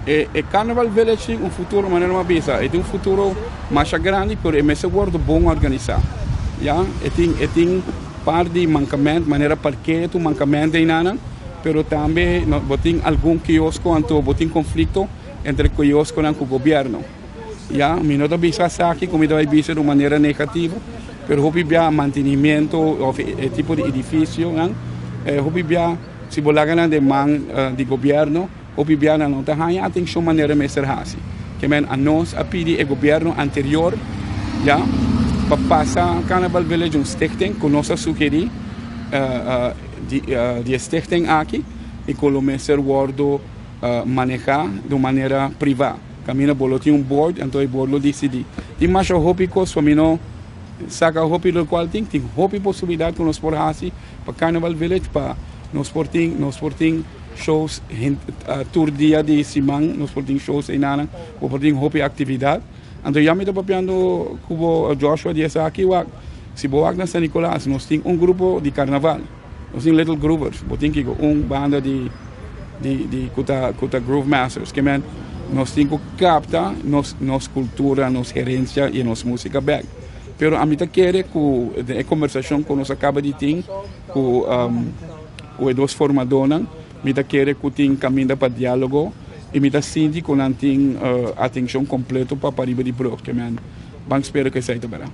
E Carnival Village tin un futuro, manera mi a bisa, e tin un futuro masha grandi, pero e mester wordo bon organisa. Ya, e tin par di mancamento, manera parkeo, un mancamento eynan, pero tambe no, bo tin algun kiosko, anto bo tin conflicto entre kioskonan cu gobierno. Ya, mi no ta bisa esaki, como ta bisa di un manera negativo, pero hopi bia mantenimento of e tipo di edificio, no? Hopi bia si bo laga nan den man di gobierno, hopi bia nan no ta haya atencion manera mester hasi. Kemen anos a pidi e gobierno anterior, ya, pa pasa Carnival Village un stichting, cu nos a sugeri di stichting aki, y cu lo mester wordo maneha di un manera priva. Caminda bo lo tin un board, anto e board lo dicidi. Tin mas hopi cos, pa mi no saca hopi lo cual tin hopi posibilidad cu nos por hasi pa Carnival Village, pa nos por tin shows tur dia di siman, nos por tin shows eynan, bo por tin hopi actividad. Anto ya mi ta papiando cu Joshua di esaki, wak, si bo wak na San Nicolas, nos tin un grupo di carnaval. Nos tin Little Groovers, bo tin cu un banda di cu ta Groove Masters, kemen nos tin cu capta nos cultura, nos herencia y nos musica back. Pero ami ta kere cu e conversacion cu nos a caba di tin cu e dos formadonan, mi ta kere cu tin caminda pa dialogo y mi ta sinti cu nan tin atencion completo pa pariba di brug, kemen ban spera cu esey ta bera.